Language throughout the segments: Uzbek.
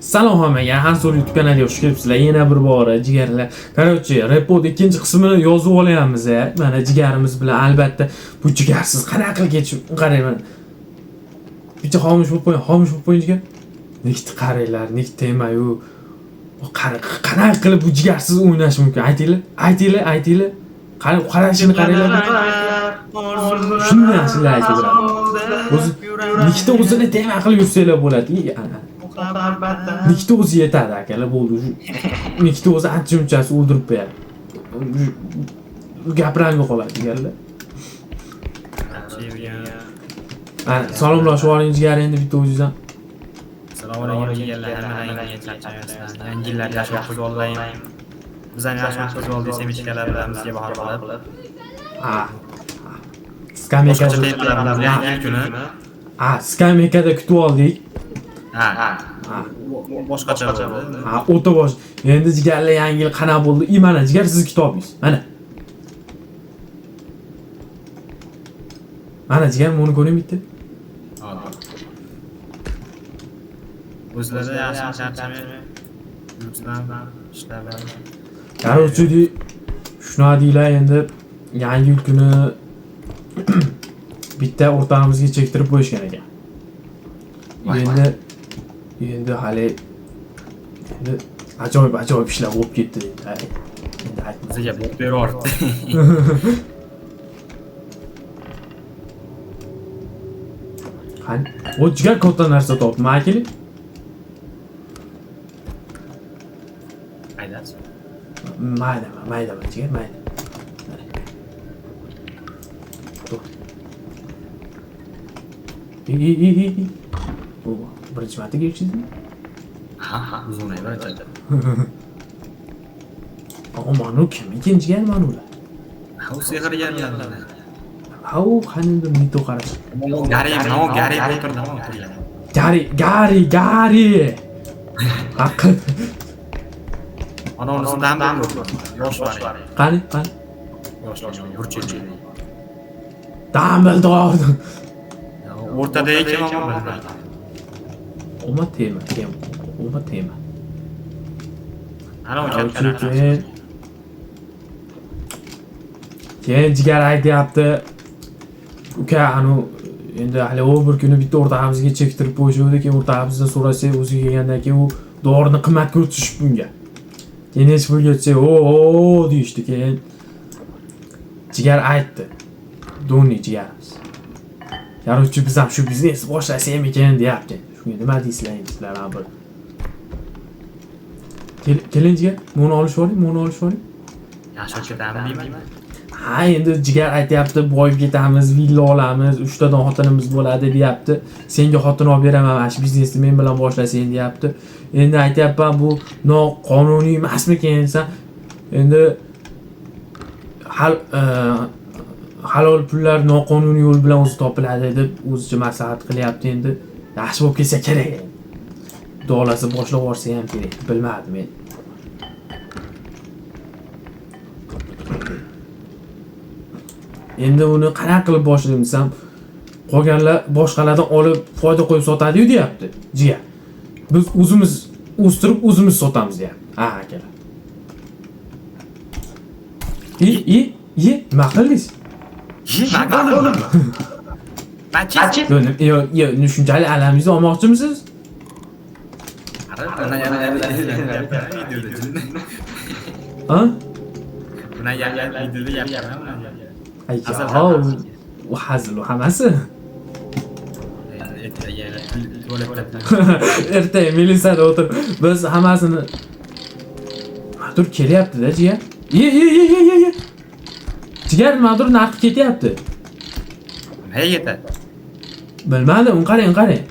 Salom hammaga, Hansur YouTube kanaliga xush kelibsizlar. Yana bir bora jigarlar. Короче, repod ikkinchi qismini yozib olyapmiz. Mana jigarimiz bilan albatta bu jigarsiz qanaqa qilib ketish qarang mana. Bitta xomush bo'lib qo'ying, xomush bo'lib qo'ying jigar. Nikni qaranglar, nik temayu. Qanaqa qilib bu jigarsiz o'ynash mumkin? Aytinglar, aytinglar, aytinglar. Qarang, qarashini qaranglar. Shunday sizlar aytinglar. O'zi nikni o'zini tema qilib yursanglar bo'ladi. Ana. Nikni o'zi yetadi akalar, bo'ldi. Nikni o'zi ancha munchasi o'ldirib qo'yadi. Gapirolmay qoladi jigarlar. Ana, salomlashib oling jigar endi bitta o'zingizdan. Assalomu alaykum jigarlar, hammalaringga charchamayapsizlar. Yangi yillar yaxshi o'tkazib ollayim. Biz ham yaxshi o'tkazib oldik semishkalar bilan bizga bahor qilib. Ha. Skameykada Boshqacha yangi yil kuni. Ha, skameykada kutib oldik. Ha. Ha. Boshqacha bo'ldi. Ha, o'ta bosh. Endi jigarlar yangi yil qanaqa bo'ldi? I mana jigar siz kitobingiz. Mana. Mana jigar buni ko'ring bitta. O'zlari yaxshi charchamay. Yuribsizlarmi? Ishlar bilan. Короче, shunaqa deylar endi yangi yil kuni bitta o'rtog'imizga chektirib qo'yishgan ekan. Endi endi hali endi ajoyib ajoyib ishlar bo'lib ketdi endi. Endi aytma. Bizga bot berordi. Qani? O jigar katta narsa topdim, ha keling. Aytasiz. Mayda, mayda, jigar, mayda. Mana. Dur. I, i, i, i, i. Bu birinchi marta kelishingizmi? Ha, ha, uzun birinchi. O, mana kim ekan jigar mana ular? Ha, u sehrgarlar. Ha, u qaniydir nito qarash. Gari, no, Gari Potterdan o'tirgan. Gari, Gari, Gari. Haqqi. Ana unisi Dumbledore. Yosh bor. Qani, qani? Yosh, yosh, burchak. Dumbledore. O'rtadagi kim ammo bilmadim. Oma tema, tema. Oma tema. Ana u katta. Keyin jigar aytyapti. Uka, anu endi hali u bir kuni bitta o'rtog'imizga chektirib qo'yishuvdi, keyin o'rtog'imizdan so'rasak, o'zi kelgandan keyin u dorini qimmatga o'tishib bunga. Keyin necha pulga o'tsak, o o deyishdi. Keyin jigar aytdi. Donni jigarimiz. Короче, biz ham shu biznes boshlasak ekan deyapti. Shunga nima deysizlar endi sizlar ham bir. Keling jigar, buni olishib oling, buni olishib oling. Yaxshi ketamiz deyman. Ha, endi jigar aytyapti, boyib ketamiz, villa olamiz, 3 tadan xotinimiz bo'ladi deyapti. Senga xotin olib beraman, mana shu biznesni men bilan boshlasang deyapti. Endi aytyapman, bu noqonuniy emasmikan desam, endi halol pullar noqonuniy yo'l bilan o'zi topiladi deb o'zicha maslahat qilyapti endi. Yaxshi bo'lib ketsa kerak. Xudo xohlasa boshlab yuborsa ham kerak, bilmadim endi. Endi uni qanaqa qilib boshlaymiz desam, qolganlar boshqalardan olib foyda qo'yib sotadi-yu deyapti jigar. Biz o'zimiz o'stirib o'zimiz sotamiz deyapti. Ha, akalar. I, i, i, nima qildingiz? Nima qildim? Machi. Yo'q, yo'q, yo'q, shunchalik alamingizni olmoqchimisiz? Ha? Ay, u hazil, u hammasi. Ertaga milisada o'tirib, biz hammasini nimadir kelyapti-da, jigar. Ye, ye, ye, ye, ye, ye. Jigar, nimadir narxi ketyapti. Nimaga ketadi? Bilmadim, uni qarang, qarang.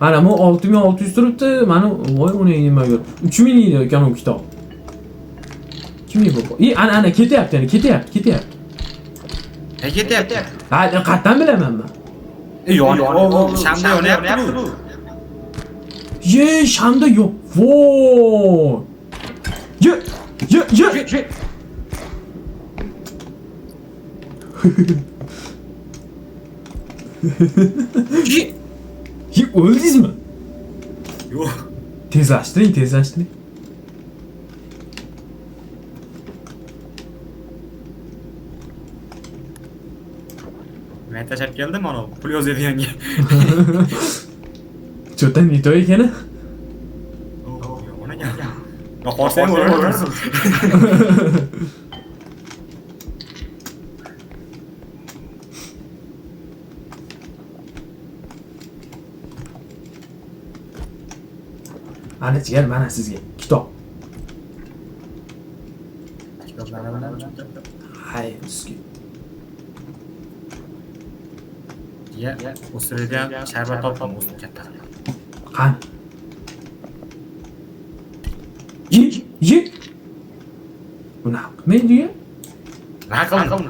Mana bu 6600 turibdi, mana voy uni nima yo'q. 3000 ekan u kitob. Kimning bu? I, ana, ana ketyapti, yana ketyapti, ketyapti. Nima ketyapti? Ha, qayerdan bilaman men? Yon, shamda yonyapti bu. Ye, shamda yo'q. Voy. Ye, ye, ye. Ye, o'ldingizmi? Yo'q. Tezlashtiring, tezlashtiring. Men tashlab keldim ana pul yozadiganga. Что-то не то ekan. Yomon ekan. Yo, qorsang o'laversin. Ana jigar, mana sizga kitob. Kitoblarni bilan. Hay, sizga. Ya, o'sirilgan sharbat topdim o'zim katta. Qani? Ye, ye. Unaqa qilmang degan. Nima qildim?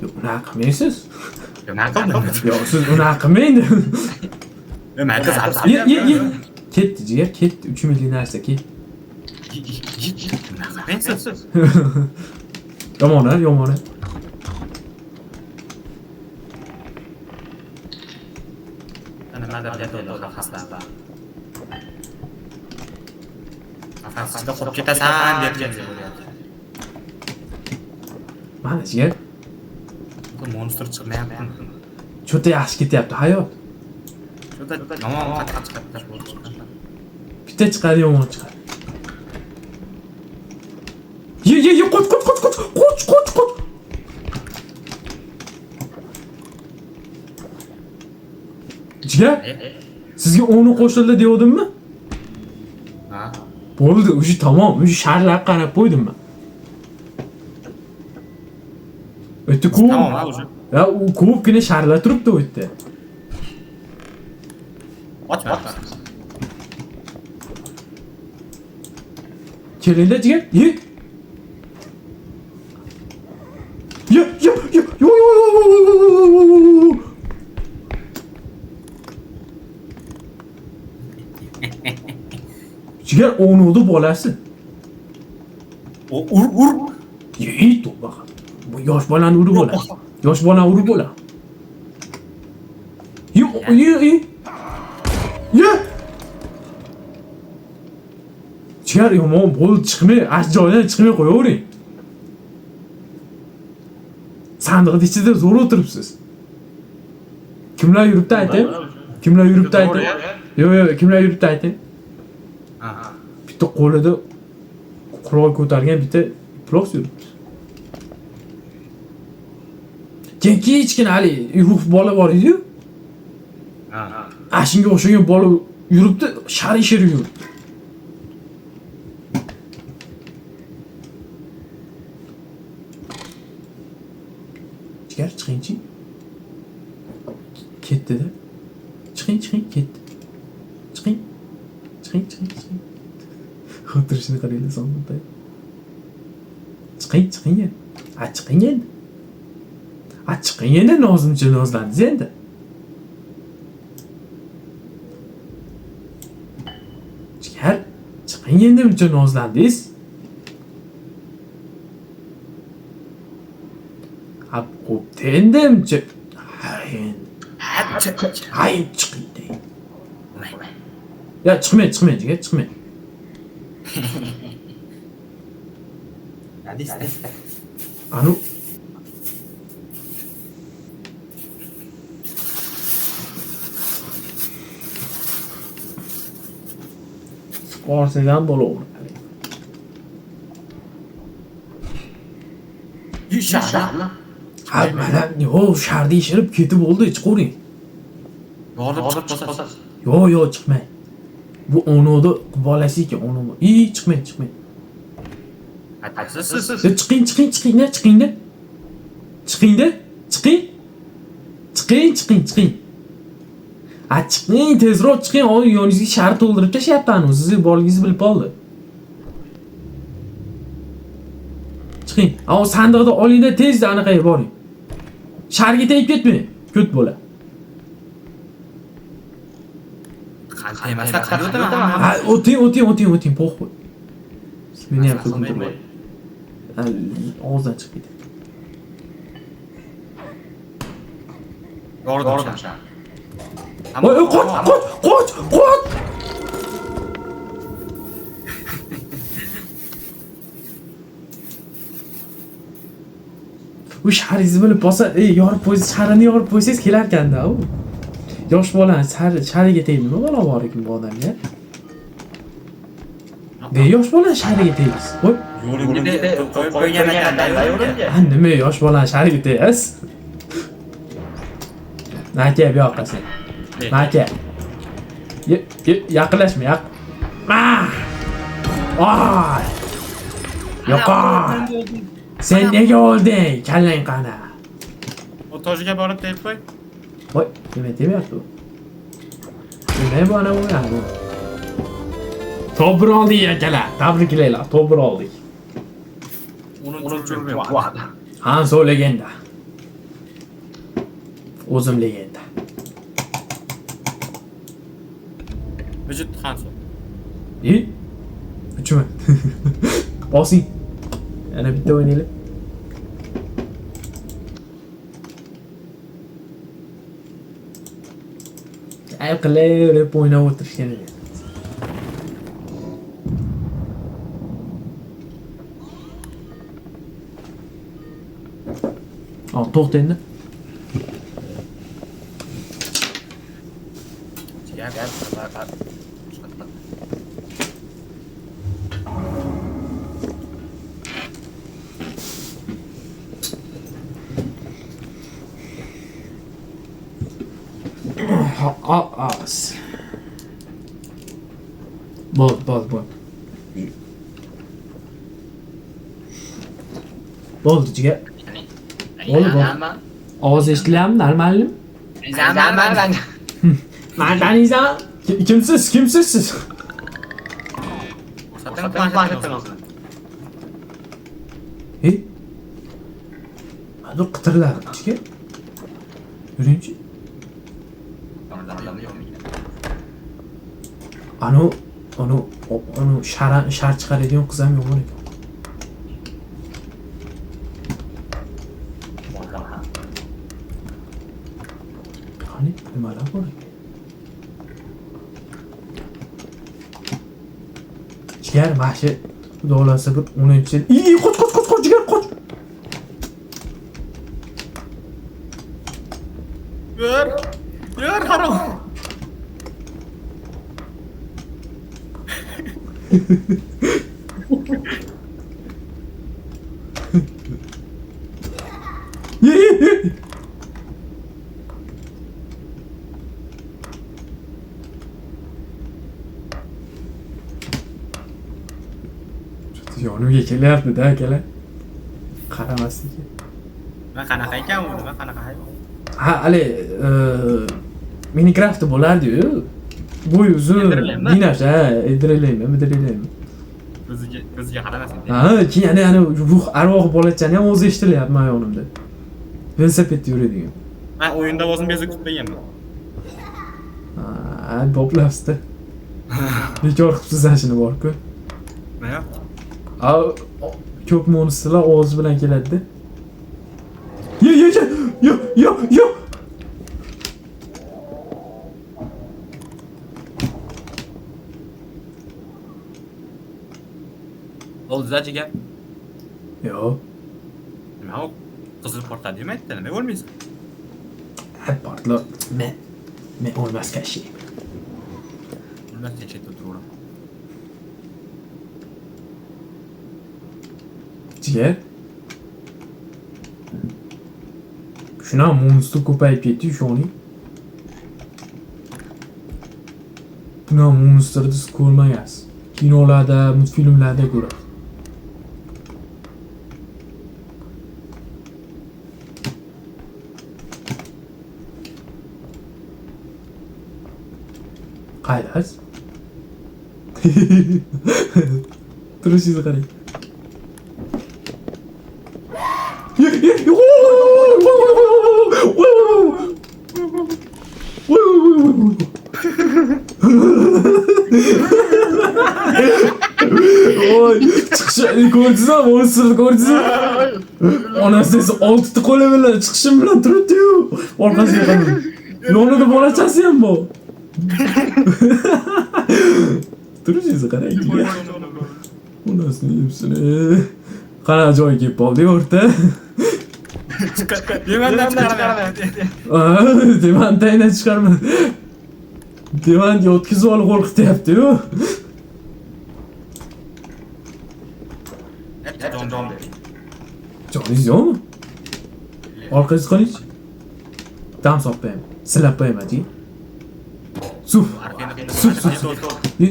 Yo'q, unaqa qilmaysiz. Nima qildim? Yo'q, siz unaqa qilmang. Nima qildim? Ye, ye, ye. Ketdi jigar, ketdi. 3 minglik narsa ketdi. Nima qilmaysiz? Yomon, ha, yomon. Ha. Nimadir dedi xasta. Nafas ichida qolib ketasan deb bo'lyapti. Mana jigar, Bu monster chiqmayapti. cho'ta yaxshi ketyapti hayot. Cho'ta yomon qattiq chiqadi bo'ldi. Bitta chiqadi, yomon chiqadi. Ye, ye, ye, qoch, qoch, qoch, qoch, qoch, qoch, qoch. Jigar, sizga 10 qo'shildi deyodimmi? Ha. Bo'ldi, o'sha tamom, o'sha sharlab qarab qo'ydim men. O'tdi ko'p. Tamom, ha, o'sha. Ya, u ko'pgina sharlar turibdi u yerda. Ochma. Kelingda jigar. Ye. Ye, ye, ye. Yo, yo, yo, yo, yo, yo, yo, yo, yo. Jigar o'nudi bolasi. O ur ur. Ye, tavba. Bu yosh bolani urib bo'ladi. Yosh bolani urib bo'ladi. Ye, ye, ye. Ye. Jigar yomon bo'ldi, chiqmay, ash joydan chiqmay qo'yavering. Sandiqning ichida zo'r o'tiribsiz. Kimlar yuribdi ayting? Kimlar yuribdi ayting? Yo'q, yo'q, kimlar yuribdi ayting? Ha. Bitta qo'lida qurol ko'targan bitta plos yuribdi. Keyin kichkina hali ruh bola bor edi-yu. Ha. Ana shunga o'xshagan bola yuribdi, shar ishirib yuribdi. Jigar chiqingchi. Ketdi-da. Chiqing, chiqing, ketdi. Chiqing. Chiqing, chiqing, chiqing. O'tirishini qaranglar, sonda. Chiqing, chiqing endi. A chiqing endi. A chiqing endi, nozimcha nozlandingiz endi. Jigar, chiqing endi, buncha nozlandingiz. Ha, qo'pti endi buncha. Ha, endi. Ha, endi chiqing deng. Ya chiqmang, chiqmang, jigar, chiqmang. Anu Chiqarsak ham bo'laveradi. Sharla. Ha, mana, yo'q, sharni ishirib ketib bo'ldi, chiqavering. Yorib chiqib qolsa. Yo'q, yo'q, chiqmang. Bu o'nodi bolasi ekan, o'nodi. I, chiqmang, chiqmang. Aytasiz. Chiqing, chiqing, chiqing-da, chiqing-da. Chiqing-da, chiqing. Chiqing, chiqing, chiqing. A chiqing, tezroq chiqing, hozir yoningizga shar to'ldirib tashlayapti anu, sizni borligingizni bilib qoldi. Chiqing. A u sandiqni olingda tezda anaqaga boring. Sharga tegib ketmang, ko't bola. Qancha emasda qancha o'taman? Ha, o'ting, o'ting, o'ting, o'ting, po'xo'y. Meni ham ko'zim turmaydi. Og'izdan chiqib ketdi. Yordim shar. Voy, qoch, qoch, qoch, qoch! U sharingizni bilib bosa, yorib qo'ysangiz, sharini yorib qo'ysangiz kelarkan-da u. Yosh bolani shariga tegdi, nima balo bor ekan bu odamga? Ne yosh bolani shariga tegdingiz? Voy, Yo'limga qo'yib qo'ygan ekan-da yo'limga. ha nima yosh bolani shariga tegasiz? Naka bu yoqqa sen. Naka. Yaqinlashma, yaq. Ah! Ay! Yo'qol! Sen nega o'lding? Kallang qani? O toshiga borib tegib qo'y. Voy, nima demayapti u? Nima bu ana bu ana bu? Top bir oldik akalar. Tabriklaylar, top bir oldik. 13 puan. Hanso legenda. O'zim legenda. Vujud Hanso. И? Uchmi? Bosing. Yana bitta o'ynaylik. Ayb qilib o'ynab o'tirishgan ekan. Oh, to'xta endi. Jigar. Ha, Bo'ldi, bo'ldi, bo'ldi. Bo'ldi, jigar. Bo'ldi, bo'ldi. Ovoz eshitilyapmi? Normalmi? Zaman. Man taniysan? Kimsiz? Kimsiz siz? Ko'rsatdim o'zini. Ey? Dur qitirladi, jigar. Yuringchi. Anu, anu, anu shar chiqaradigan qiz ham yomon ekan. Qani, nimalar bor ekan? Jigar, mana shu xudo xohlasa bir 10-yil. Iy, qoch, qoch, qoch, qoch, jigar, qoch. Yur. Yur harom. Ye, ye, ye. Yonimga kelyapti-da akalar. Qaramaslik. Nima qanaqa ekan u? Nima qanaqa hayvon? Ha, hali Minecraftda bo'lardi-yu. Bo'yi uzun, Endermanmi? Dinash, ha, Endermanmi, Endermanmi? Ko'ziga qaramasin. Ha, keyin ana ruh arvoh bolachani ham o'zi eshitilyapti men yonimda. Velosipedda yuradigan. Men o'yinda o'zim bezib kutmaganman. Ha, boplabsizda. Bekor qilibsiz ana shuni bor-ku. Nima? A, ko'p monsterlar ovozi bilan keladi-da. Yo, yo, yo, yo, yo, yo. Bo'ldi-da jigar. Yo'q. Nima u? Qizil portladi demaydi, nima o'lmaysan? Ha, portla. Men o'lmasga ishlayman. O'lmasga chetda o'tiraverman. Jigar. Shuna monster ko'payib ketdi, ishoning. Buni monsterni siz ko'rmagansiz. Kinolarda, multfilmlarda ko'rasiz. Qaydasiz? Turishingizni qarang. Oy, chiqishi ko'rdingizmi? Monsterni ko'rdingizmi? Onasi esa oltita qo'li bilan chiqishim bilan turibdi-yu. Orqasiga qarab. Yonida bolachasi ham bor. Turishingizni qarang. Onasini yebsin. Qanaqa joyga kelib qoldik o'rta. Divandan chiqaraman. Divan tayindan chiqarma. Divan yotkizib olib qo'rqityapti-yu. Jon jon bering. Joningiz yo'qmi? Orqangizni qiling. Dam solib qo'yaman. Silab qo'yaman, jigar. Suf. Suf, suf, suf. Ne?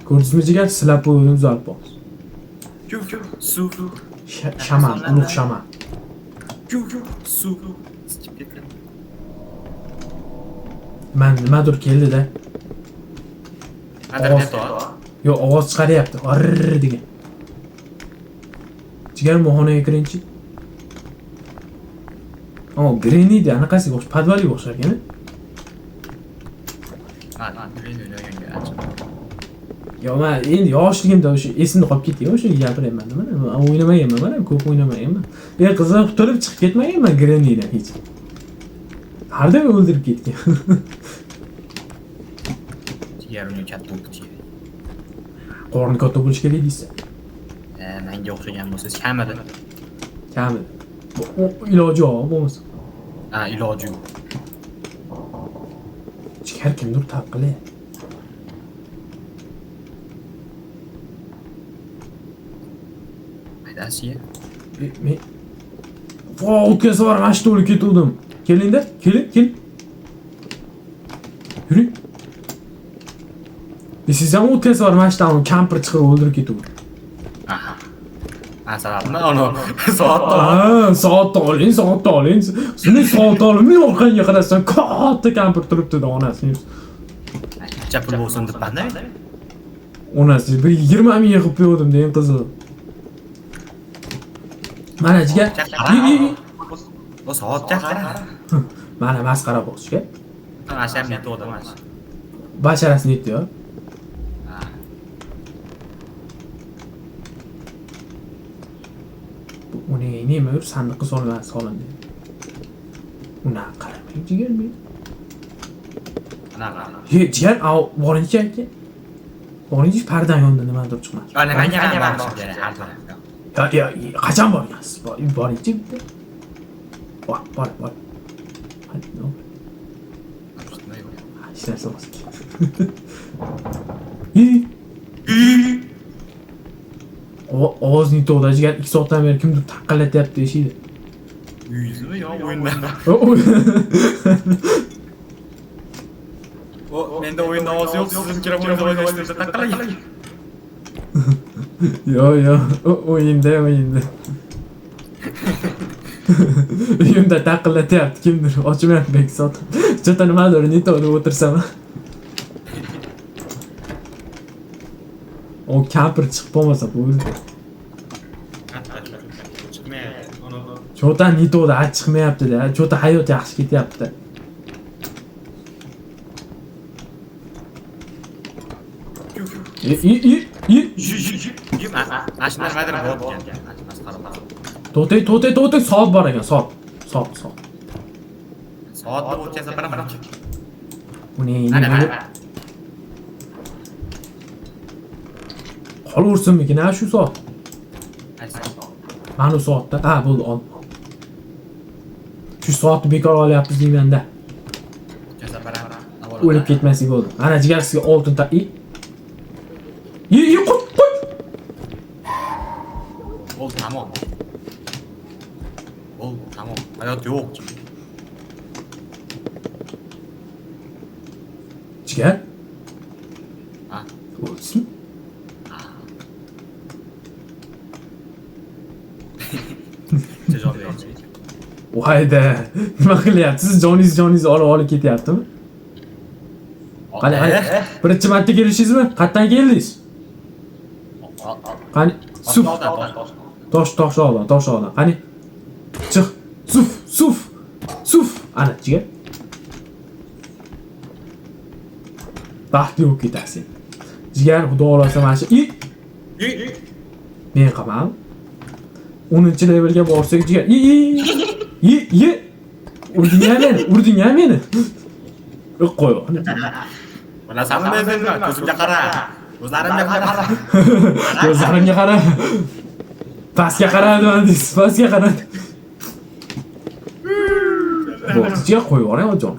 Ko'rdingizmi jigar? Silab qo'ydim, tuzalib bos. Kuf, suf, Shaman, ulug' shaman. kuf, suf. Sikib ketdi. Man nimadir keldi-da. Qadr Ovoz. neto. Yo'q, ovoz chiqaryapti. Arr degan. Jigar mo'xonaga kiringchi. O, Granny anaqasiga o'xsh, podvaliga o'xshar ekan. Ha, Granny o'ynaganga ancha. Yo, man endi yoshligimda o'sha esimda qolib ketdi, o'sha gapiryapman nima? Man o'ynamaganman, man ham ko'p o'ynamaganman. Qizim qutulib chiqib ketmaganman Grannydan hech. Har doim o'ldirib ketgan. Jigar uni katta bo'lib ketdi. Qorni katta bo'lishi kerak deysiz. Menga o'xshagan bo'lsangiz kamida. Kamida. Iloji yo'q bo'lmasa. Ha, iloji yo'q. Jigar kimdir taqqilayapti. Haydasiga. Men Vo, o'tgan safar mana shu to'lib ketuvdim. Kelingda, keling, keling. Yuring. Siz ham o'tgan safar mana shu kampir chiqarib o'ldirib ketuvdi. Aha. Masalan, uni soatda Ha, soatni oling, soatni oling. Shuni soatni olib, men orqangga qarasam, katta kampir turibdi onasini. Ancha pul bo'lsin debman-da. Onasi bir 20 ming yig'ib qo'ydim degan qizil. Mana jigar. O soatga qara. Mana masxara bosishga. Mana shu ham metod emas. Basharasini aytdi-yo. Ha. Uni nima yur sandiqqa solma solindi. Unaqa qaramang jigar men. Anaqa. Ye, jigar, av boringchi aka. Boringchi pardan yonida nimadir chiqmadi. Ana menga ham borishim kerak har doim. Ya, qachon borgansiz? Boringchi bitta. Bor, bor, bor. Hadi, ne oldu? Hech narsa bo'lmasa. Ovoz to'g'ri jigar 2 soatdan beri kimdir taqillatyapti eshikni. Uyingizmi yo o'yinda? O, menda o'yinda ovoz yo'q, sizni mikrofoningiz ovozi eshitilsa taqillang. Yo, yo, o'yinda, o'yinda. Uyimda taqillatyapti kimdir, ochmayapti 2 soat. Chota nimadir ne to'g'ri o'tirsam. O kampir chiqib bo'lmasa bo'ldi. Chiqmayapti. Chota ne to'g'ri chiqmayapti-da. Chota hayot yaxshi ketyapti. Mana shunday nimadir bor ekan. Masxara. To'xtang, to'xtang, to'xtang, soat bor ekan, soat. Soat, soat. Soatni o'tkazsa bir bir. Uni Mana, mana. Qolaversinmikin ha shu soat? Mana bu soatda. Ha, bo'ldi, ol. Shu soatni bekor olyapmiz deymanda. O'lib ketmaslik bo'ldi. Ana jigar sizga oltin ta i. Ye, ye, qo'y, qo'y. Bo'ldi, tamom. Bo'ldi, tamom. Hayot yo'q. Jigar? Ha. O'ldingizmi? Jon bering. Voyda, nima qilyapsiz? Joningiz, joningiz olib olib ketyaptimi? Qani, qani. Birinchi marta kelishingizmi? Qayerdan keldingiz? Qani, suf. Tosh, tosh oldan, tosh oldan. Qani. Chiq. Suf, suf. Suf. Ana, jigar. Baxtli bo'lib ketasiz. Jigar, xudo xolasa mana shu i men qilmam. 10-levelga borsak jigar. I, i, i, i. Urding-a meni, urding-a meni. Yo'q, qo'y. Bilasanmi men seni? Ko'zimga qara. Ko'zlarimga qara. Ko'zlarimga qara. Pastga qaradi mana deysiz, pastga qaradi. Bo'ldi, jigar qo'yib yuboring jon.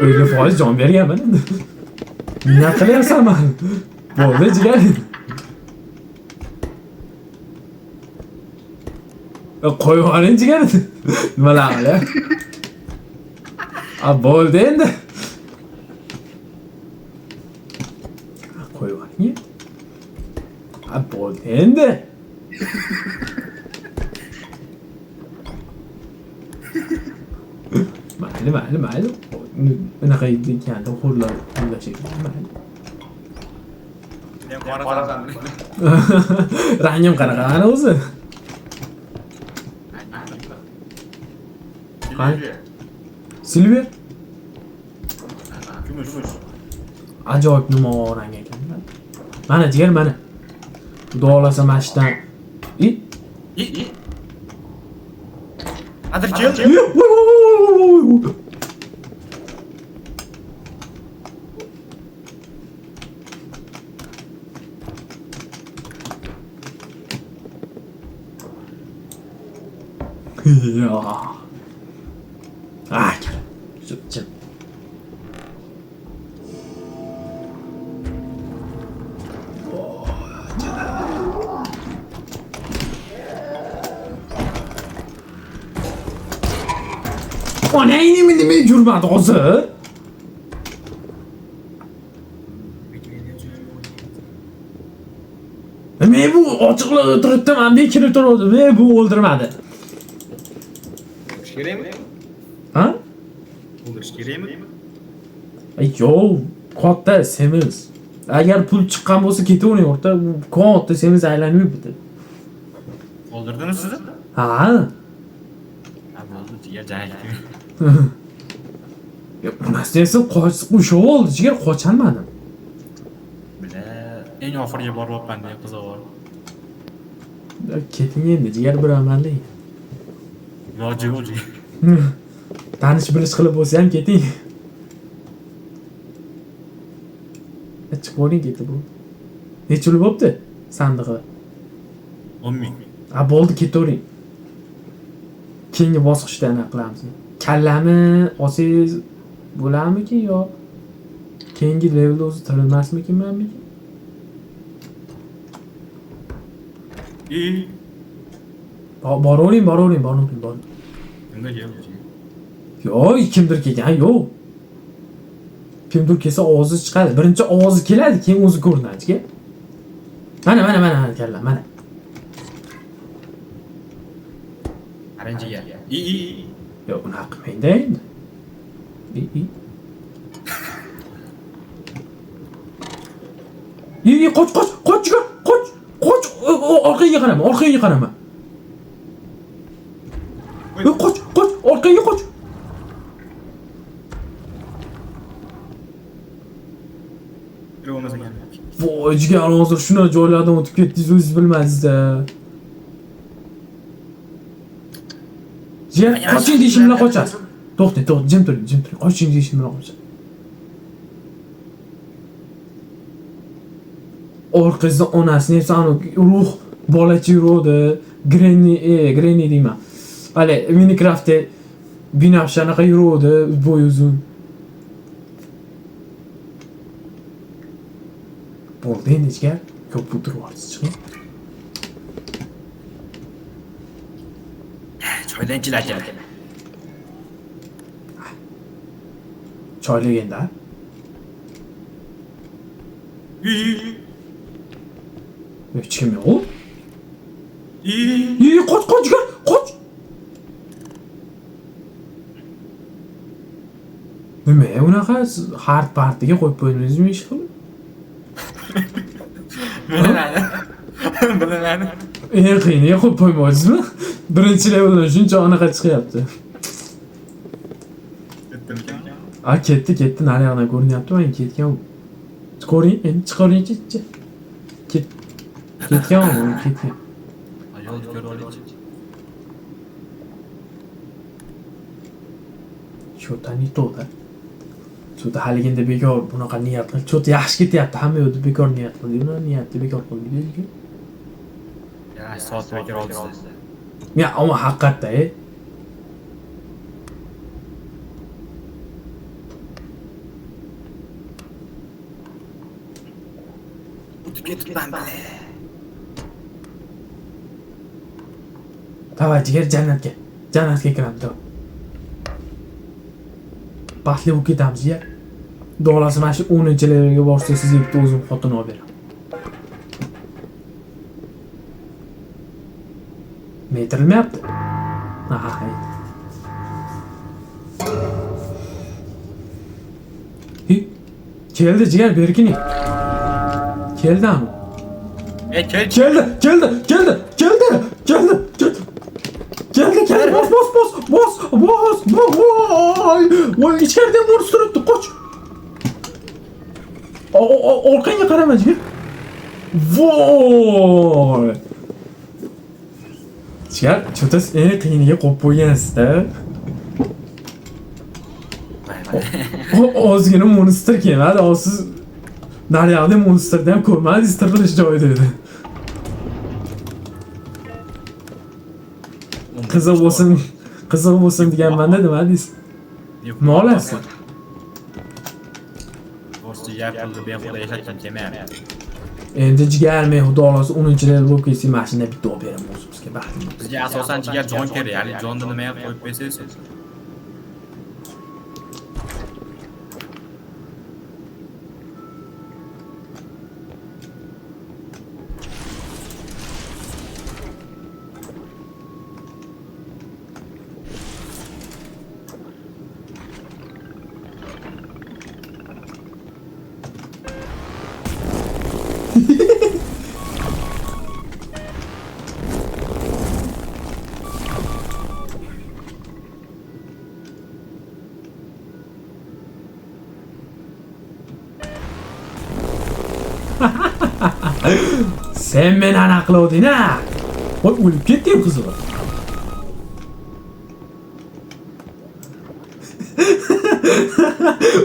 50% jon berganman endi. Minnat qilyapsan mani. Bo'ldi, jigar. Qo'yib yuboring jigar. Nimalar qilyapti? A bo'ldi endi. Qo'yib yuboring. A bo'ldi endi. Mayli, mayli, mayli. Unaqa ekanda xo'rlar xurlash ekan, mayli. Men qorasan. Rangim qanaqa mana o'zi? Qani? Silver? Kumush. Ajoyib nima rang ekan. Mana jigar, mana. Xudo xohlasa mana shu yerdan. I, I. Adir keldi. voy, voy, voy, voy, voy, voy. Ya. Ah, kel. Jim. Onang nima nima yurmadi hozir? Men bu ochiqlar o'tiribdi, mana bu kirib turibdi. Men bu o'ldirmadi. O'ldirish kerakmi? Ha? O'ldirish kerakmi? Ay, yo'q, katta semiz. Agar pul chiqqan bo'lsa ketavering o'rta, u katta semiz aylanib yuribdi. O'ldirdimi sizni? Ha? Ha, bo'ldi, jigar jang. Yo'q, bunasi esa qochib ushlab oldi, jigar qocholmadim. Bila, eng oxiriga boryapman deya qizig'i bor. Keting endi, jigar bir amallik. Iloji yo'q jigar. Tanish bilish qilib bo'lsa ham keting. Chiqib boring ketdi bu. Necha pul bo'pti sandig'i? 10 ming. Ha, bo'ldi, ketavering. Keyingi bosqichda ana qilamiz. Kallani olsangiz bo'larmikin yo keyingi levelda o'zi tirilmasmikin manmikin? I. Boravering, boravering, boravering, boravering. Kimda keldi jigar? Yo'q, kimdir kelgan, yo'q. Kimdir kelsa ovozi chiqadi. Birinchi ovozi keladi, keyin o'zi ko'rinadi, jigar. Mana, mana, mana, mana kalla, mana. Qarang jigar. I, i, i. Yo'q, unaqa qilmangda endi. I, i. I, i, qoch, qoch, qoch, jigar, qoch, qoch. Orqangga qarama, orqangga qarama. Qoch, qoch, orqangga qoch. Kerak bo'lmasa ekan. Voy, jigar, hozir shuna joylardan o'tib ketdingiz, o'zingiz bilmadingiz-da. Jigar, qoching deyishim bilan qochasiz. To'xtang, to'xtang, jim turing, jim turing. Qoching deyishim bilan qochasiz. Orqangizda onasini esa ruh bolacha yuruvdi. Granny, Granny deyman. Hali Minecraftda binafsha anaqa yuruvdi, bo'yi uzun. Bo'ldi endi jigar, ko'p o'tirib yuborsiz, chiqing. Choydan ichilar ekan. Choylaganda. I, Hech kim yo'q. i. I, qoch, qoch, jigar, qoch. Nima unaqa siz hard partiga qo'yib qo'ydingizmi ish qilib? Bilinadi. Bilinadi. Eng qiyiniga qo'yib qo'ymayapsizmi? Birinchi leveldan shuncha anaqa chiqyapti. Ketdimikan? A, ketdi, ketdi, nariyoqdan ko'rinyapti, mana ketgan u. Ko'ring, endi chiqaringchi. Ketgan u, ketgan. Yo'lni ko'rib olaychi. Что-то не то, да? Что-то haliginda bekor bunaqa niyat qilib, что-то yaxshi ketyapti, hamma yoqda bekor niyat qildik, uni niyatni bekor qildik. Ya, soat bekor oldi. Ya, ammo haqiqatda, e. O'tib ketibman bile. Давай, jigar jannatga. Jannatga kiramiz, давай. Baxtli bo'lib ketamiz, ya. Xudo xohlasa mana shu 10-levelga borsa sizga bitta o'zim xotin olib beraman. Metrilmayapti. Aha, Hi, keldi jigar, berkining. Keldi anu. E, kel. Keldi, keldi, keldi, keldi, keldi, keldi. Keldi, keldi, bos, bos, bos, bos, bos, bos, voy, voy, ichkarida ham o'ris turibdi, qoch. Orqangga qarama, jigar. Voy. Jigar, cho'tas eng qiyiniga qo'yib qo'ygansiz-da. Ozgina monster kelmadi, hozir siz naryoqda monsterni ham ko'rmadingiz, tirilish joyida edi. Qiziq bo'lsin, qiziq bo'lsin deganmanda nima deysiz? Nima olasiz? To'g'risi gap qildi, behuda yashatgim kelmayapti. Endi jigar, men xudo xohlasa 10-level bo'lib ketsak, mana shunday bitta olib beraman o'zimizga, baxtli bo'lsin. Bizga asosan jigar jon kerak, ya'ni jonni nimaga qo'yib qo'ysangiz. Sen meni anaqa qilavding a? Voy, o'lib ketdim qizig'i.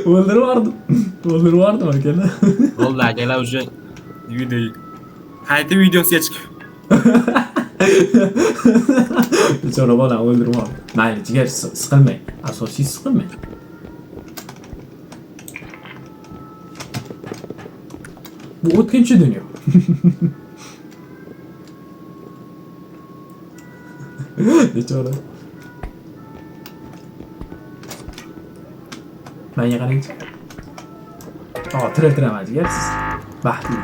O'ldirib yubordim. O'ldirib yubordim akalar. Bo'ldi akalar, уже video qayta videosiga chiqib. Bechora bola o'ldirib yubordim. Mayli, jigar, siqilmang. Asosiy siqilmang. Bu o'tkinchi dunyo. Bechora. Menga qarangchi. O, tiriltiraman jigar, siz baxtli.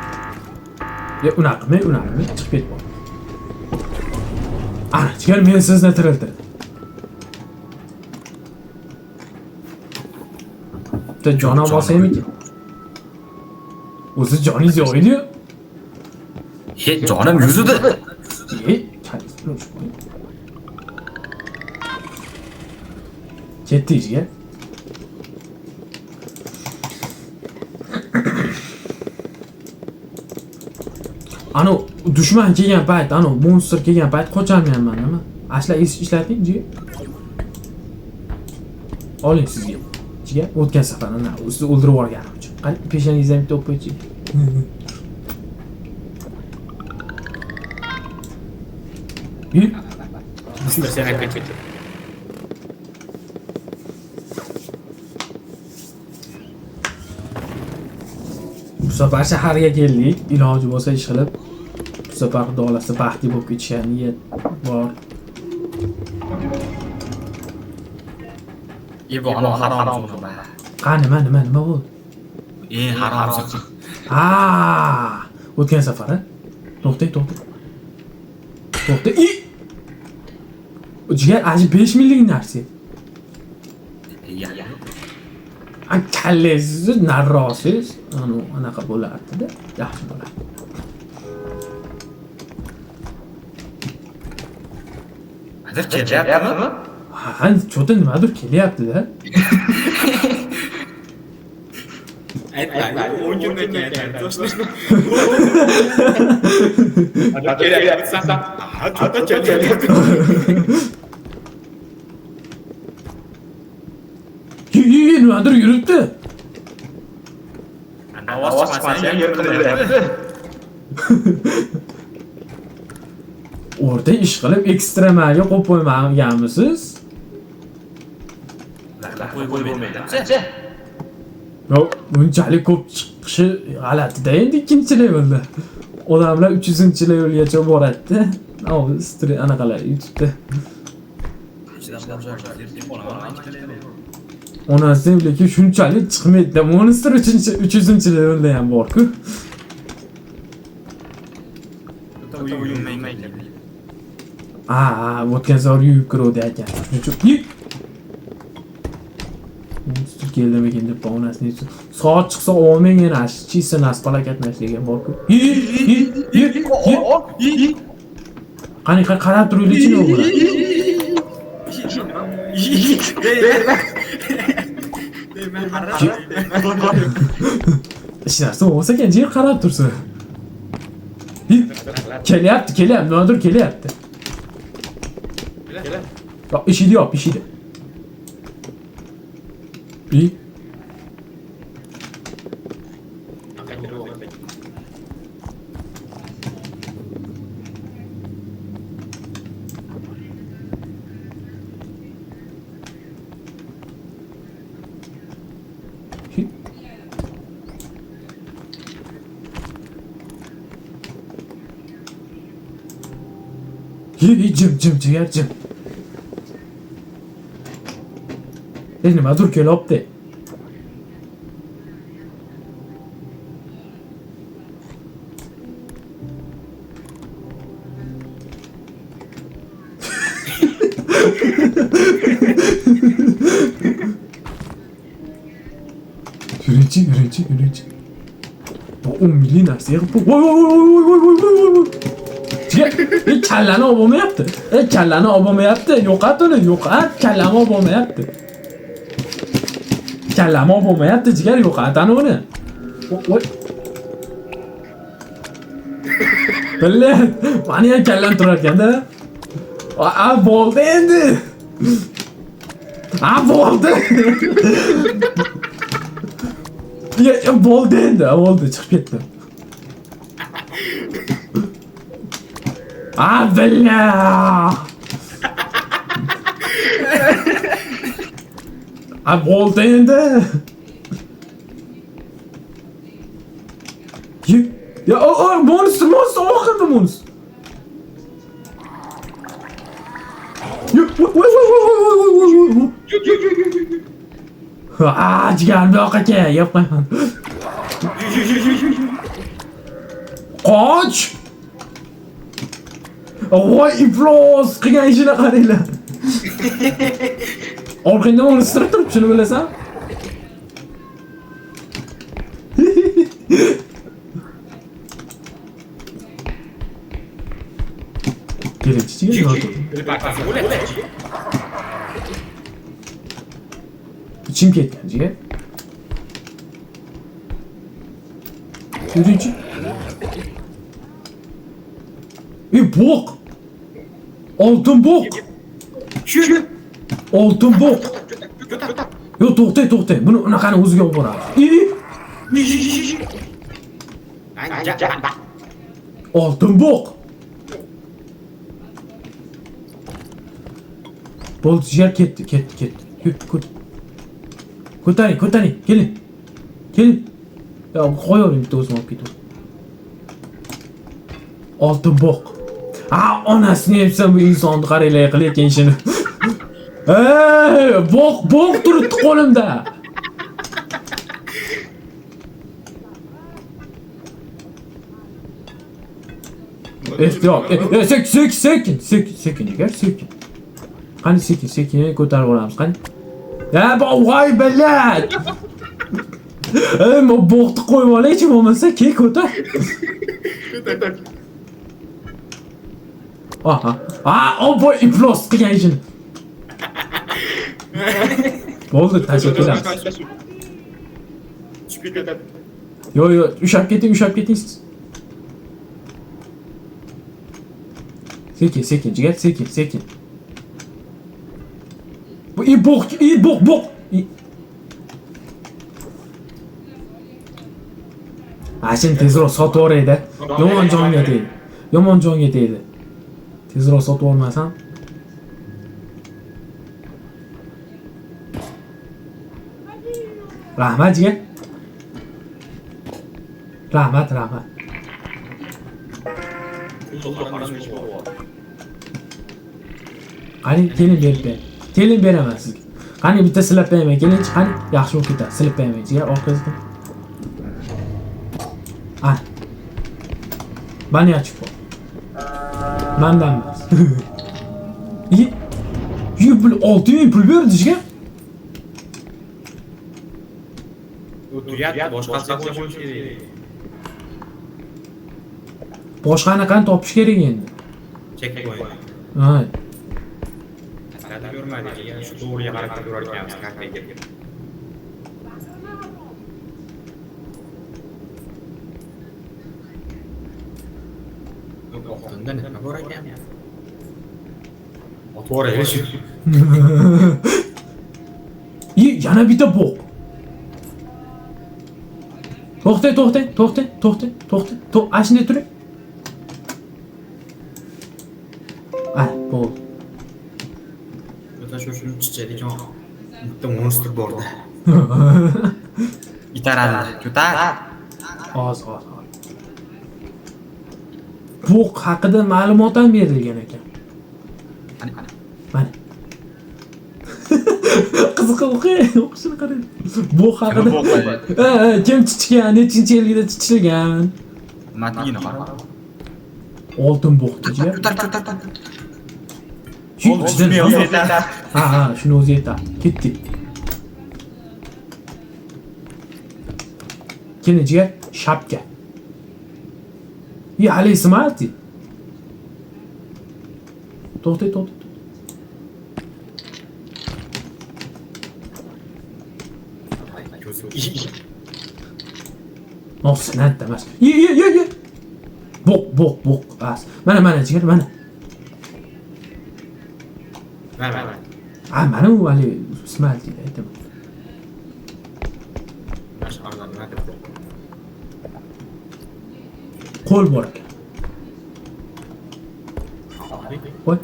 Ya, unaqa qilmang, unaqa qilmang, chiqib ketib qol. Ana, jigar, men sizni tiriltirdim. Bitta jon ham olsaymikin? O'zi joningiz yo'q edi-yu. He, jonim yuzida. E, kallangiz bilan urishib qo'ying. Ketdik jigar. Anu dushman kelgan payt, anu monster kelgan payt qocholmayapman, nima? Ashla ishlating jigar. Oling sizga. Jigar, o'tgan safar ana sizni o'ldirib yuborganim uchun. Qani peshonangizdan bitta o'pib qo'ychi. Bu safar shaharga keldik. Iloji bo'lsa ish qilib, bu safar xudo xohlasa baxtli bo'lib ketishga niyat bor. E, bu ana harom so'zi. Qani, nima, nima, nima bo'ldi? E, harom so'zi. Ha, o'tgan safar, ha? To'xtang, to'xtang. To'xtang. I! Jigar, aji 5 minglik narsa. Ya. A, kallangizni nariroqsiz, anu anaqa bo'lardi-da, yaxshi bo'lardi. Hozir kelyaptimi? Ha, cho'ta nimadir kelyapti-da. Aytma, 10 kundan keyin aytdim. Kelyapti. Ha, cho'ta kelyapti. Yi, yi, yi, nimadir yuribdi. Ovoz chiqmasa ham yer qidiryapti. O'rta ish qilib ekstremalga qo'yib qo'ymaganmisiz? Qo'yib bo'lmaydi. Yo'q, bunchalik ko'p chiqishi g'alati-da endi ikkinchi levelda. Odamlar 300-levelgacha boradi-da. Anavi anaqalar YouTube'da. Onasi lekin shunchalik chiqmaydi. Monster 300-levelda ham bor-ku. Ha, o'tgan safar yuvib kiruvdi ekan. Shuning uchun Monster keldimikin deb onasini soat chiqsa olmang yana chisa nas palakat degan bor-ku. Qani qarab turaylikchi nima bo'ladi? Hech narsa bo'lmasa ekan, jigar qarab tursa. Kelyapti, kelyapti, nimadir kelyapti. Eshikni yop, eshikni. Jim, jim, jigar, jim. Nimadir kelyapti. Yuringchi, yuringchi, yuringchi. Bu 10 milliy narsa yig'ib. Voy voy voy voy voy voy voy. Jigar, kallani olib bo'lmayapti. Kallani olib bo'lmayapti. Yo'qot uni, yo'qot. Kallani olib bo'lmayapti. Kallani olib bo'lmayapti, jigar, yo'qot ana uni. Voy. Billa, mani ham kallam turar ekanda. A, bo'ldi endi. A, bo'ldi. Ya, bo'ldi endi, bo'ldi, chiqib ketdi. A, billa. A, bo'ldi endi. Ya, o, monster, monster, oxirgi monster. Voy, voy, voy, voy, voy, voy, voy, voy. A, jigar, bu yoqqa kel, yeb qo'yaman. Qoch! Voy, iflos qilgan ishini qaranglar. Orqangda monster turibdi, shuni bilasan? Kelingchi, jigar. İçim ketgan, jigar. Yuringchi. Bo'q. Oltin bo'q. Oltin bo'q. Yo'q, to'xtang, to'xtang. Buni unaqani o'ziga olib boramiz. Oltin bo'q. Bo'ldi, jigar ketdi, ketdi, ketdi. Ko'taring, ko'taring, keling. Keling. Ya, qo'yavering, bitta o'zim olib ketaman. Oltin bo'q. Ha, onasini yebsan bu insonni qaranglar qilayotgan ishini. Ey, bo'q, bo'q turibdi qo'limda. Ehtiyot. Sekin, sekin, sekin, sekin, sekin, jigar, sekin. Qani sekin, sekin ko'tarib olamiz, qani. Ya, voy billat. Ey, bu bo'qni qo'yib olaychi bo'lmasa, kel ko'tar. Aha. A, o boy iflos qilgan ishini. Bo'ldi, tashlab ketamiz. Yo'q, yo'q, ushlab keting, ushlab keting siz. Sekin, sekin, jigar, sekin, sekin. Bu bo'q, bo'q, bo'q. Ha, shuni tezroq sotib yuborayda. Yomon jonga tegdi. Yomon jonga tegdi. Tezroq sotib olmasam. Rahmat jigar. Rahmat, rahmat. Qani keling berib bering. Keling beraman sizga. Qani bitta silab beraman, kelingchi, qani yaxshi bo'lib ketadi. Silab beraman jigar orqasidan. Ah. Banyachi bor. Mandan emas. Ye, pul 6000 pul berdi jigar. U tugatdi, boshqasiga qo'yish kerak. Boshqani qani topish kerak endi. Checkpoint. Ha. Aslida ko'rmadik, yana shu to'g'riga qarab ko'rar ekanmiz kartaga. Oldinda nima bor ekan? Ot bor edi shu. Ye, yana bitta bo'q. To'xtang, to'xtang, to'xtang, to'xtang, to'xtang. Ana shunday turing. Ah, bo'ldi. O'ta shu shuni chichadigan bitta monstr borda. Itaradi. Ko'tar. Oz, oz, oz. Bo'q haqida ma'lumot ham berilgan ekan. Mana. Qiziq o'qing, o'qishini qarang. Bo'q haqida. Ha, kim chichgan, nechinchi yilda chichilgan? Matligini qara. Oltin bo'q jigar. Ko'tar, ko'tar, ko'tar. Shuni o'zi yetadi. Ha, ha, shuni o'zi yetadi. Ketdik. Keling jigar, shapka. Ye, hali smarti. To'xtang, to'xtang. No, senat emas. Ye, ye, ye, ye. Bo'q, bo'q, bo'q. As. Mana, mana jigar, mana. Mana, mana. Ha, mana u hali smart deydi, aytaman. Qo'l bor ekan. Voy.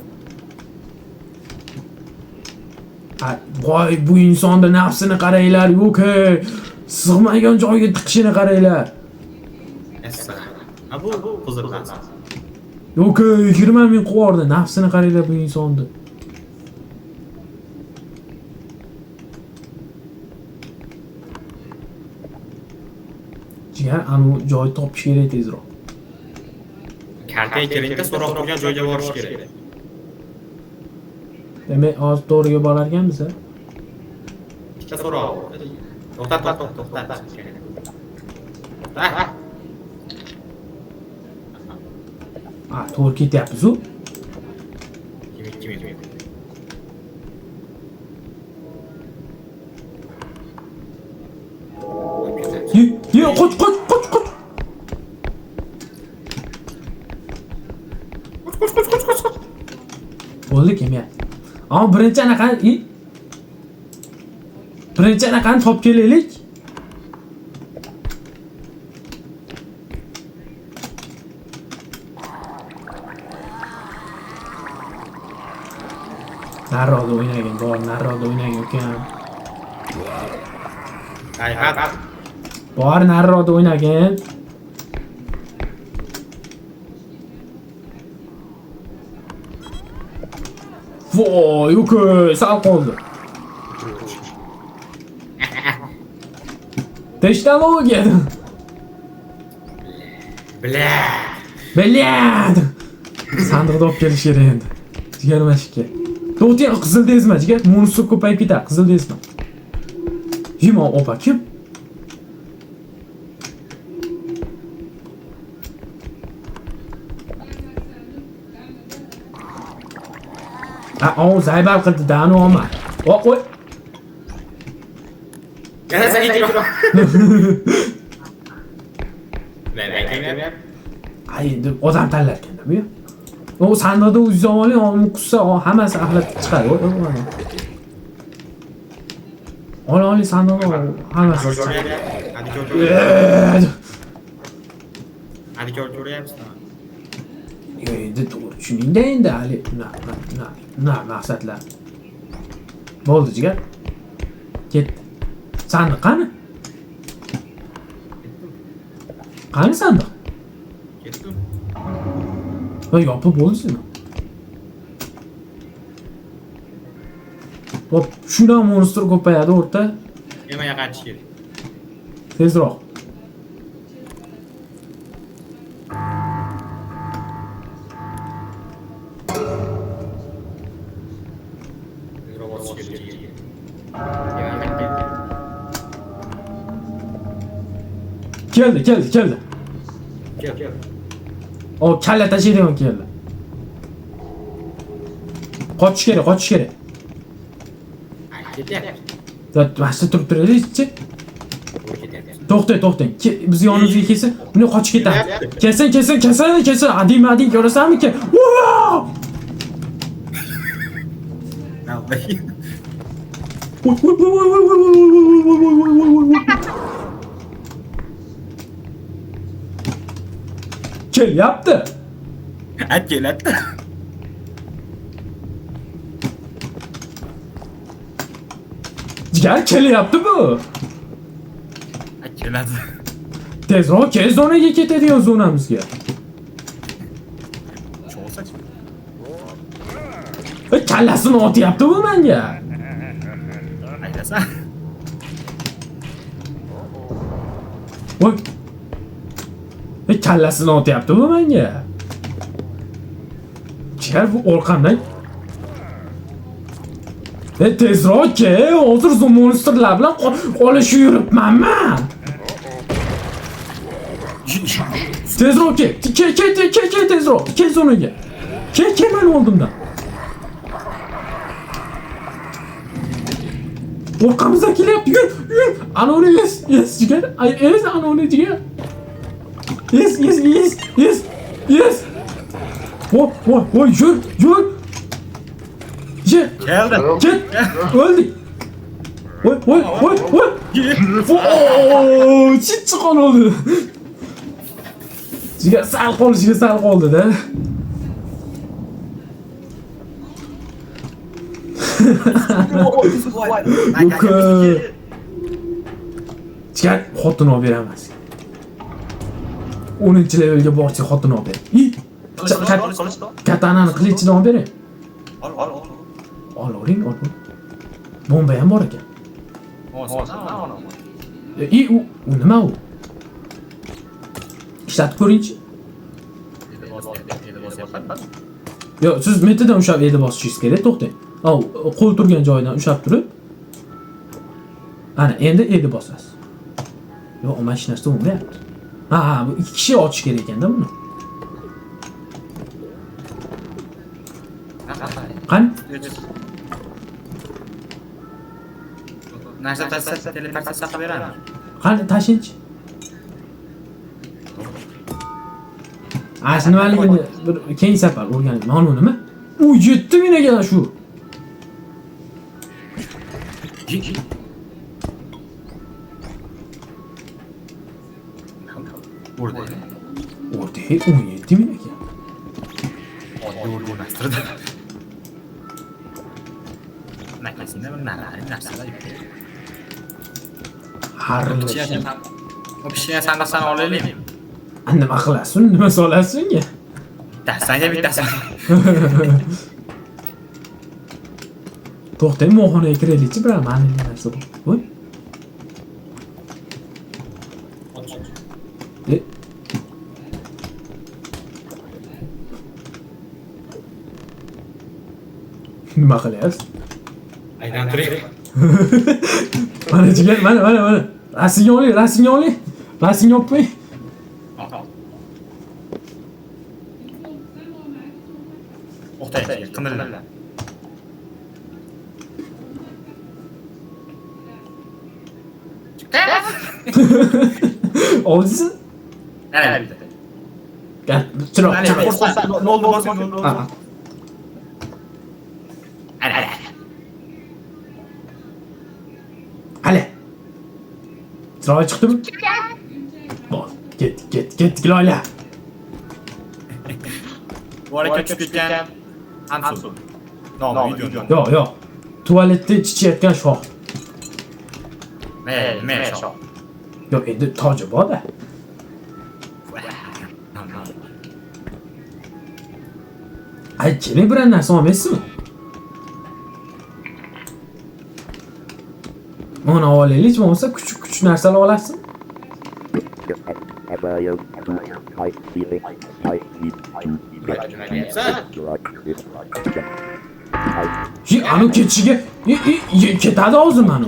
Ha, voy, bu insonni nafsini qaranglar, yo'q, sig'magan joyga tiqishini qaranglar. Ha, bu qiziq narsa. Yo'q, 20 ming qo'yardi, nafsini qaranglar bu insonni. Jigar, anu joy topish kerak tezroq. Kartaga kelingda so'roq turgan joyga borish kerak. Demak, hozir to'g'riga borar ekanmiz, ha? Ikkita so'roq. To'xtat, to'xtat, to'xtat. To'xtat. Ha, to'g'ri ketyapmiz-u. Kim, kim, kim? Ye, ye, qoch, qoch, qoch, qoch. Qoch, qoch, qoch, qoch, qoch. Bo'ldi, kelmayapti. Ammo birinchi anaqa, birinchi anaqani topib kelaylik. Nariroqda o'ynagan, bor, nariroqda o'ynagan ukam. Hayhat. Bor, nariroqda o'ynagin. Voy, uka, sal qoldi. Texnologiya. Bla. Blyad. Sandiqda olib kelish kerak endi. Jigar mashikka. To'xtang, qizil dezma, jigar, monster ko'payib ketadi, qizil dezma. Yima, opa, kim? Ha, o zaybal qildi, dani olma. O, qo'y. Yana senga kelib. Men aytaymi? Ay, endi odam tanlar ekanda bu. O sandiqda o'zingiz oling, o qussa, o hammasi axlat chiqadi. O, o, o. Ol, oling sandiqni, ol, hammasi chiqadi. Hadi ko'r. Hadi ko'r, ko'ryapsizmi? Endi to'g'ri tushuningda endi hali na maqsadlar. Bo'ldi jigar. Ketdi. Sandiq qani? Qani sandiq? Ketdim. Voy, yopib bo'ldingizmi? Hop, shundan monster ko'payadi o'rta. Nimaga qaytish kerak? Tezroq. Tezroq bosish kerak. Nimaga qaytdi? Keldi, keldi, keldi. Kel, kel. O, kalla tashlaydigan keldi. Qochish kerak, qochish kerak. Ketyapti. Mana shu turib turaylikchi. Ketyapti. To'xtang, to'xtang. Biz yonimizga kelsa, buni qochib ketadi. Kelsin, kelsin, kelsin, kelsin. Ading, ading ko'rasanmi? Voy, voy, voy, voy, voy, voy, voy, voy, voy, voy, voy, voy. Kelyapti. At keladi. Jigar kelyapti bu. At keladi. Tezroq kel, zonaga ketadigan zonamizga. Cho'g'sak. Kallasini otyapti bu menga. Aytasan. Voy. Kallasini otyapti bu menga. Jigar bu orqamdan. Tezroq kel, hozir monsterlar bilan olishib yuribman men. Tezroq kel. Kel, kel, kel, kel, kel tezroq. Kel zonaga. Kel, kel meni oldimdan. Orqamizdan kelyapti. Yur, yur. Anoni es, es jigar. Ay, es anoni jigar. Es, es, es, es, es. Voy, voy, voy, yur, yur. Ye. Keldi. Ket. O'ldik. Voy, voy, voy, voy. Voy, chit qoldi. Jigar sal qolishiga sal qoldi-da. Yo'q. Jigar xotin olib beramiz. 10-levelga borsak xotin olib ber. Katanani qilichidan olib bering. Ol, ol, ol. Olavering, ol. Bomba ham bor ekan. U nima u? Ishlatib ko'ringchi. Yo'q, siz metadan ushlab edi bosishingiz kerak, to'xtang. Al, qo'l turgan joyidan ushlab turib. Ana, endi edi bosasiz. Yo'q, mana shu narsa bo'lmayapti. Ha, ha, bu ikki kishi ochish kerak ekanda buni. Qani? Narsa tashsa teleportatsiya qilib beradi. Qani tashingchi? Shu nimaligini bir keyingi safar o'rganib. Mana bu nima? U 7000 ekan shu. Urdi. Urdi, 17000 ekan. Oddiy urdi emasdir. Nakasida bir narsalar yo'q. Harli. O pishgan sandiqchani olaylikmi? Nima qilasiz? Nima solasiz unga? Bittasiga bittasi. To'xtang, molxonaga kiraylikchi, bir ma'nili narsa bor. Voy. Nima qilyapsiz? Aylantiring. Mana jigar, mana, mana, mana. Rasmga oling, rasmga oling. Rasmga olib qo'ying. To'xtang, qimirla. Oldingizmi? Ana bitta. Gel, chiroq, chiroq. Nolni bosing, nolni. Ana, ana. Hali. Chiroy chiqdimi? Bor. Ketdik, ketdik, ketdik Lola. Tualetga tushib ketgan Hamsu. Nomi videoda. Yo'q, yo'q. Tualetda chichayotgan shoh. Men shoh. Yo'q, endi toji bor-da. Ay, keling biror narsa olmaysizmi? Mana olaylik, bo'lmasa kuchuk-kuchuk narsalar olasiz. Yi, anu ketishiga ketadi hozir mana.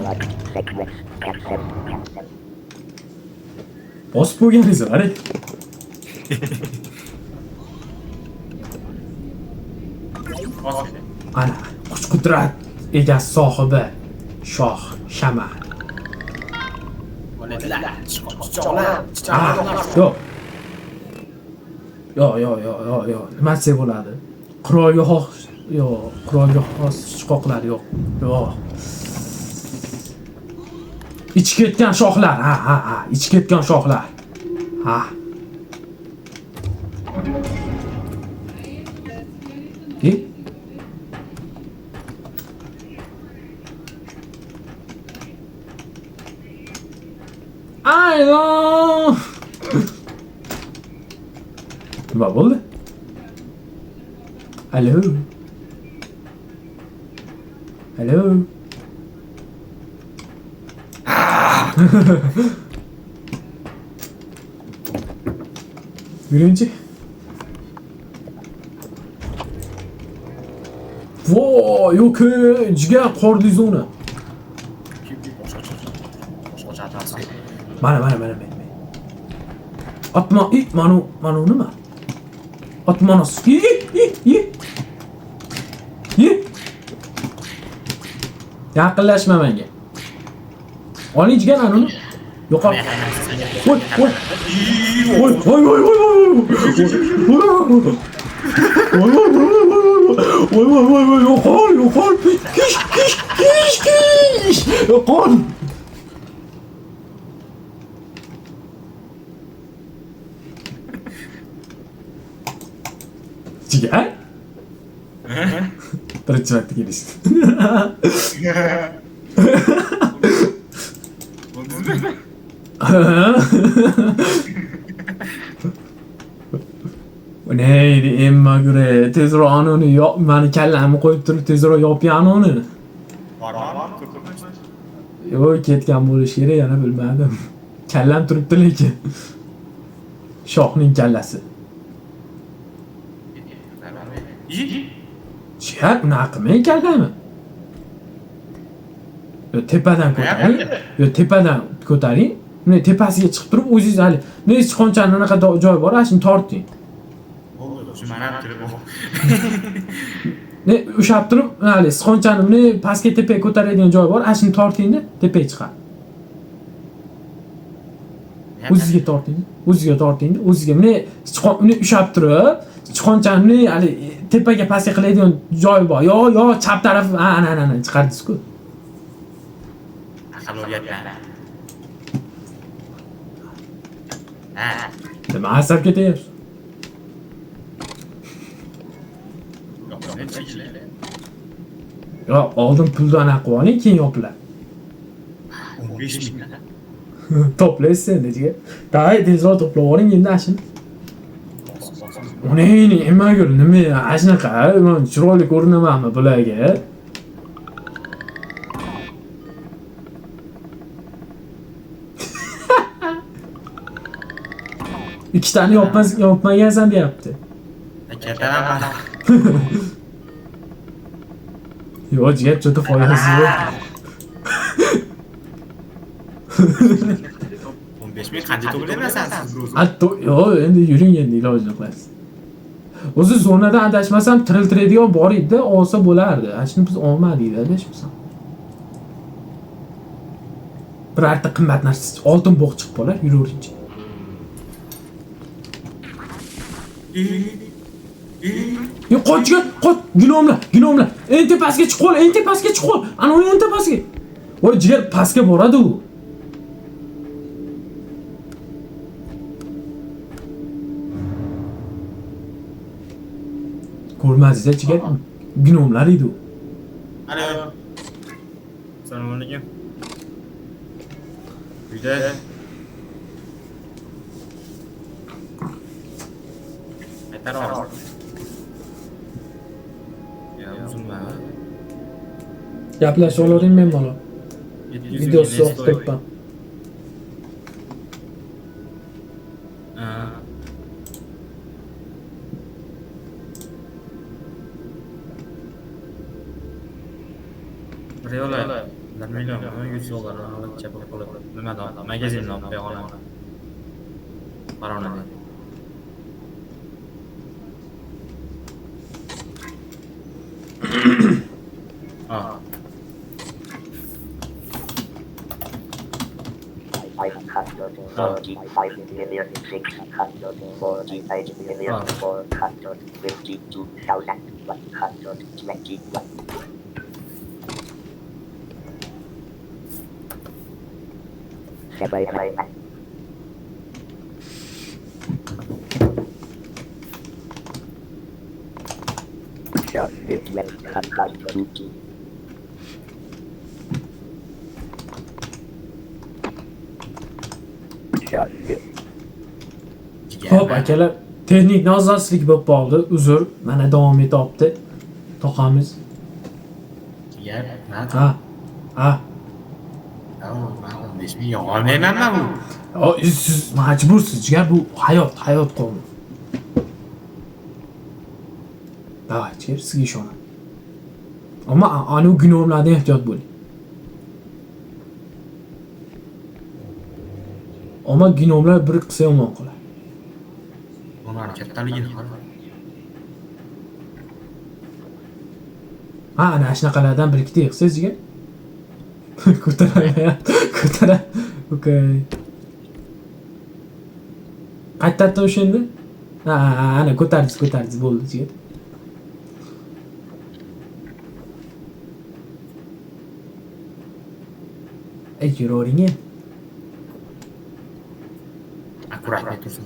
Bosib qo'yganingiz bor. Ana, kuch-qudrat egasi sohibi shoh Shama. Yo'q. Yo'q, yo'q, yo'q, yo'q, yo'q. Nima desak bo'ladi? Qirolga xos, yo'q, qirolga xos sichqoqlar yo'q. Yo'q. Ichib ketgan shohlar, ha, ha, ha, ichib ketgan shohlar. Ha. E? Aylo! Nima bo'ldi? Alo. Alo. Yuringchi. Voy, yo'q, jigar qordingiz uni. Mana, mana, mana, mana. Otma, i, manu, manu nima? Otmanos. I, i, i. I. Yaqinlashma menga. Oling jigar anuni. Yo'qol. Voy, voy. Voy, voy, voy, voy, voy. Voy, voy, voy, voy, voy, voy, voy, yo'qol, yo'qol. Kish, kish, kish, kish. Yo'qol. Jigar? Birinchi marta kelishdi. Neydi emma göre tezroq anuni yop, mani kallamni qo'yib turib tezroq yoping anuni. Yo'q, ketgan bo'lishi kerak, yana bilmadim. Kallam turibdi lekin. Shohning kallasi. Jigar, unaqa qilmang kallamni. Yo, tepadan ko'taring. Yo, tepadan ko'taring. Bunday tepasiga chiqib turib o'zingiz hali bunday sichqonchani anaqa joy bor, ana shuni torting. Ne ushlab turib, hali sichqonchani bunday pastga tepaga ko'taradigan joy bor, ana shuni tortingda tepaga chiqadi. O'zizga torting, o'zizga torting, o'zizga bunday sichqon uni ushlab turib, sichqonchani bunday hali tepaga pastga qiladigan joy bor. Yo, yo, chap taraf, ha, ana, ana, ana, chiqardingiz-ku. Nima asab ketyapsiz? Yo, oldin pulni anaqa qilib oling, keyin yopiladi. 15 ming. To'playsiz endi jigar. Davay, tezroq to'plab oling endi ana shuni. Uni nima ko'r, nima ana shunaqa, men chiroyli ko'rinamanmi bularga? Ikkitani yopmagansan deyapti. Ketaman. Yo'q, jigar, cho'ta foydasi yo'q. 15 ming qancha to'playman siz o'zi? Yo'q, endi yuring endi ilojini qilasiz. O'zi zonada adashmasam tiriltiradigan bor edi, olsa bo'lardi. Ana shuni biz olmadik, adashmasam. Birorta qimmat narsa, oltin bo'q chiqib qolar, yuraveringchi. Yo, qoch, jigar, qoch, ginomlar, ginomlar. Eng tepasiga chiq qol, eng tepasiga chiq qol. Ana uni eng tepasiga. Voy, jigar, pastga boradi u. Ko'rmadingiz-a jigar? Gnomlar edi u. Alo. Assalomu alaykum. Uyda. Qaytara ol. Ya uzunma. Gaplasha olavering bemalol. 700 Videosi ming o'qib turibman. Ha. Bir yo'la 1 million 100 dollar olib chapib qilib nimadan magazindan olib qo'ya olaman. Baronada. Ha. 545,648,452,121. Seven. 122. Xo'p, akalar, texnik nosozlik bo'lib qoldi. Uzr, mana davom etyapti. Tog'amiz. Jigar, man Ha. Ha. man 15 ming olmayman man bu. O, siz majbursiz, jigar, bu hayot, hayot qonuni. Davay, jigar, sizga ishonaman. Ammo anu gnomlardan ehtiyot bo'ling. Ammo gnomlar bir qilsa yomon qiladi. Ular kattaligini qara. Ha, ana shunaqalardan bir ikkita yig'sangiz, jigar. Ko'tarmayapti, ko'tara. Okey. Qayerda o'sha endi? Ha, ha, ana ko'tardingiz, ko'tardingiz, bo'ldi, jigar. Ey, yuravering endi. Аккуратней tursin.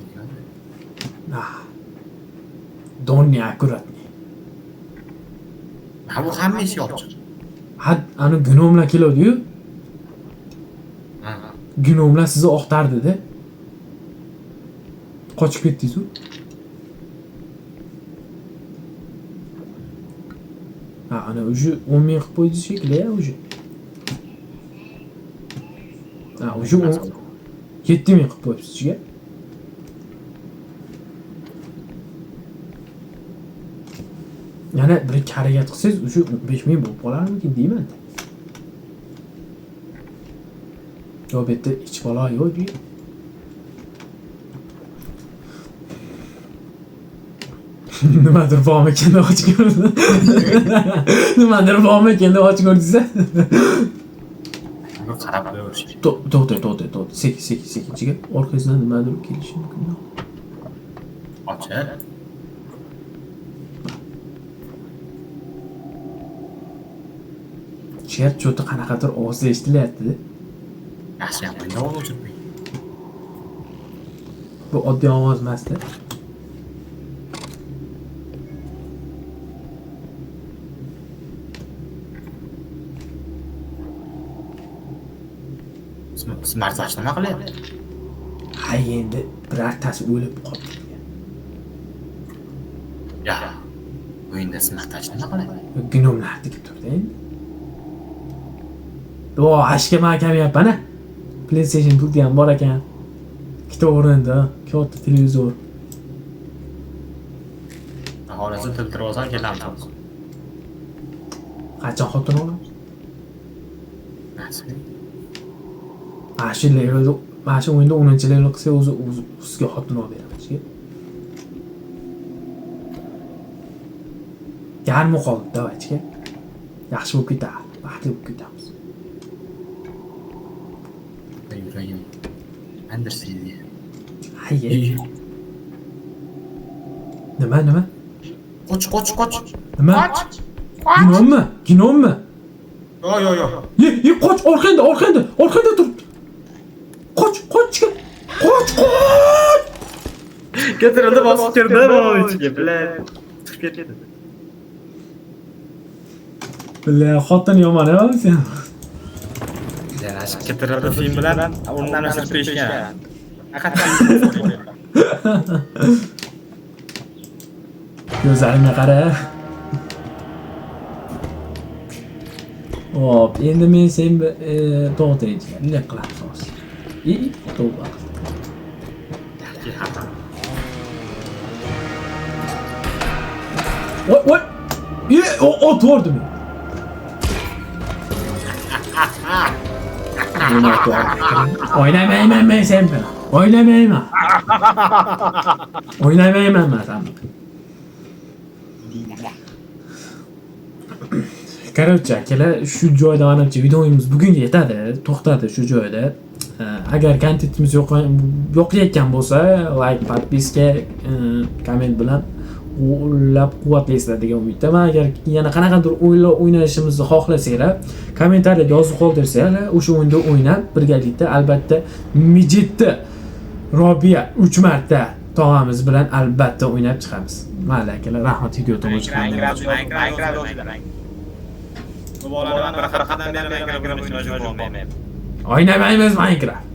Ah. Donni аккуратней. Ha, bu hamma ish yopiq. Ha, ani gnomlar keladi-yu. Ha. Gnomlar sizni oqtardi-da. Qochib ketdingiz-u. Ha, ana уже 10 ming qilib qo'ydingiz shekilli, ya, уже. Ha, уже 7 ming qilib qo'yibsiz, jigar. Yana bir ikki harakat qilsangiz, o'sha 5 ming bo'lib qolarmikin deyman. Yo'q, bu yerda hech balo yo'q, deydi. Nimadir bormikin deb och ko'rdi. Nimadir bormikin deb och ko'rdingiz-a? Bu qarab qo'yaverish. To'xta, to'xta, to'xta. Sekin, sekin, sekin, jigar. Orqangizdan nimadir kelishi mumkin. Ochiq. Jigar, cho'ti qanaqadir ovoz eshitilyapti. Yaxshi ham endi ovoz o'chirib qo'ying. Bu oddiy ovoz emasda. Smart watch nima qilyapti? Ha, endi birortasi o'lib qoldi. Ya. O'yinda smart watch nima qiladi? Gnomlar tikib turdi endi. O, ashka man kamyapman a. PlayStation pulti ham bor ekan. Ikkita o'rinda, katta televizor. Xohlasa tiltirib olsam kelamiz. Qachon xotin olamiz? Nasib. Mana shu levelda, mana shu o'yinda 10-level qilsa o'zi sizga xotin olib beramiz. Yarmi qoldi, davachka. Yaxshi bo'lib ketadi, baxtli bo'lib ketamiz. Yuragim Anderson. Hayır. Nima, nima? Qoch, qoch, qoch. Nima? Gnommi? Gnommi? Yo'q, yo'q, yo'q. Ye, ye, qoch, orqangda, orqangda, orqangda turibdi. Qoch, qoch, qoch, qoch! Getirildi, bosib kirdi, ichiga, bilan. Chiqib ketdi. Бля, xotin yomon a sen. Yarashib ketiradi film bilan o'rnidan o'sirib qo'yishgan. Haqiqatan. Ko'zlarimga qara. Hop, endi men sen to'g'ri bunday qilamiz hozir. I, tavba qildim. Voy, voy. E, ot yordi meni. Meni ot yordi. O'ynamayman men sen bilan. O'ynamayman. O'ynamayman men sen bilan. Короче, akalar, shu joyda manimcha videomiz bugunga yetadi, to'xtadi shu joyda. Agar kontentimiz yoqayotgan bo'lsa, like, подписка, komment bilan qo'llab quvvatlaysizlar degan umiddaman. Agar yana qanaqadir o'yinlar o'ynashimizni xohlasanglar, kommentariyada yozib qoldirsanglar, o'sha o'yinda o'ynab birgalikda albatta Mijitni Robiya 3 marta tog'amiz bilan albatta o'ynab chiqamiz. Mayli akalar, rahmat video tomosha qilganingiz uchun. Minecraft Minecraft. Bu bolalar bir haftadan beri Minecraft o'ynashga majbur bo'lmayapti. O'ynamaymiz Minecraft.